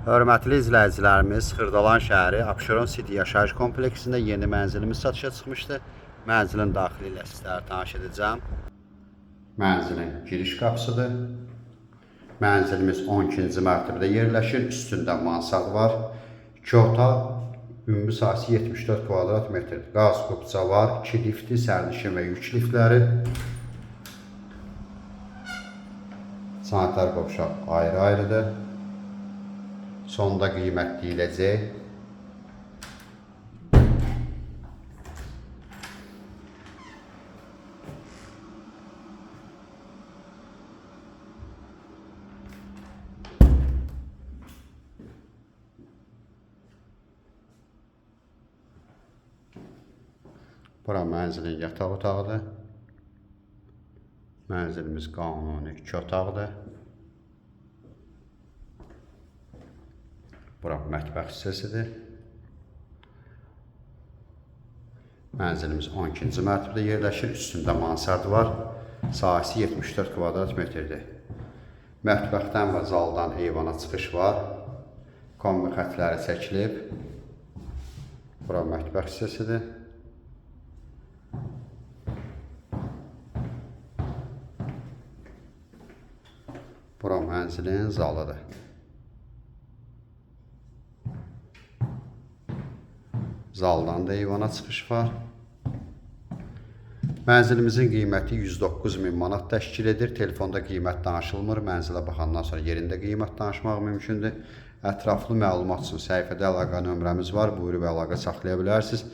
Hörmətli izləyicilərimiz, Xırdalan şəhəri Abşeron City yaşayış kompleksində yeni mənzilimiz satışa çıxmışdı. Mənzilin daxili ilə sizləri tanış edəcəm. Mənzilin giriş qapısıdır. Mənzilimiz 12-ci mərtəbədə yerləşir. Üstündə mansard var. 2 otaq, ümumi sahəsi 74 kvadrat metrdir. Qaz kupça var, 2 liftli, sərnişin və yük liftləri. Sanitar qovşaq ayrı-ayrıdır. Sonda qiymət deyiləcək. Bura mənzilin yataq otağıdır. Mənzilimiz qanuni 2 otaqdır. Bura mətbəx hissəsidir. Mənzilimiz 12-ci mərtəbədə yerləşir. Üstündə mansard var. Sahəsi 74 kvadrat metrdir. Mətbəxdən və zaldan eyvana çıxış var. Kombi xətləri çəkilib. Bura mətbəx hissəsidir. Bura mənzilin zalıdır. Zaldan da eyvana çıxış var. Mənzilimizin qiyməti 109 min manat təşkil edir. Telefonda qiymət danışılmır. Mənzilə baxandan sonra yerində qiymət danışmaq mümkündür. Ətraflı məlumat üçün səhifədə əlaqə nömrəmiz var. Buyurub əlaqə saxlaya bilərsiniz.